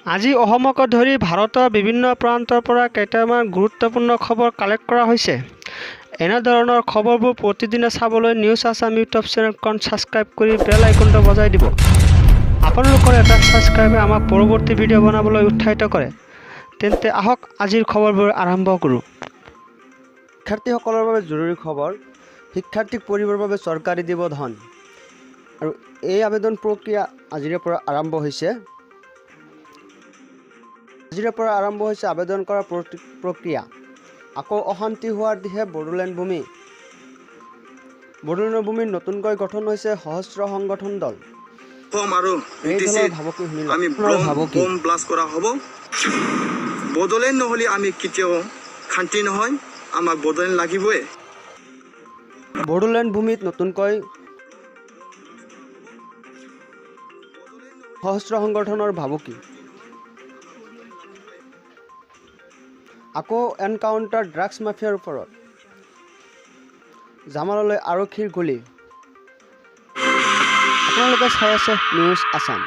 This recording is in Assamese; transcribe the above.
আজি অসমকে ধৰি ভাৰতৰ বিভিন্ন প্ৰান্তৰ পৰা কেইটামান গুৰুত্বপূৰ্ণ খবৰ কালেক্ট কৰা হৈছে। এনেধৰণৰ খবৰবোৰ প্ৰতিদিনে চাবলৈ নিউজ আছাম ইউটিউব চেনেলখন ছাবস্ক্ৰাইব কৰি বেল আইকনটো বজাই দিব। আপোনালোকৰ এটা ছাবস্ক্ৰাইবে আমাক পৰৱৰ্তী ভিডিঅ' বনাবলৈ উৎসাহিত কৰে। তেন্তে আহক, আজিৰ খবৰবোৰ আৰম্ভ কৰোঁ। শিক্ষাৰ্থীসকলৰ বাবে জৰুৰী খবৰ। শিক্ষাৰ্থীক পঢ়িবৰ বাবে চৰকাৰে দিব ধন আৰু এই আবেদন প্ৰক্ৰিয়া আজিৰে পৰা আৰম্ভ হৈছে। আজিৰে পৰা আৰম্ভ হৈছে আবেদন কৰাৰ প্ৰক্ৰিয়া। আকৌ অশান্তি হোৱাৰ দিশে বড়োলেণ্ড ভূমি। বড়োলেণ্ডৰ ভূমিত নতুনকৈ গঠন হৈছে সশস্ত্ৰ সংগঠন দল। অসম আৰু এই দলৰ বিটিচিত ভাবুকি শুনিলে আমি আপোনাৰ ভাবুকি। বম ব্লাষ্ট কৰা হ'ব। বড়োলেণ্ড নহ'লে আমি কেতিয়াও শান্তি নহয়। আমাক বড়োলেণ্ড লাগিবই। বড়োলেণ্ড ভূমিত নতুনকৈ সশস্ত্ৰ সংগঠনৰ ভাবুকি। আকৌ এনকাউণ্টাৰ ড্ৰাগছ মাফিয়াৰ ওপৰত। জামাললৈ আৰক্ষীৰ গুলী। আপোনালোকে চাই আছে নিউজ আছাম।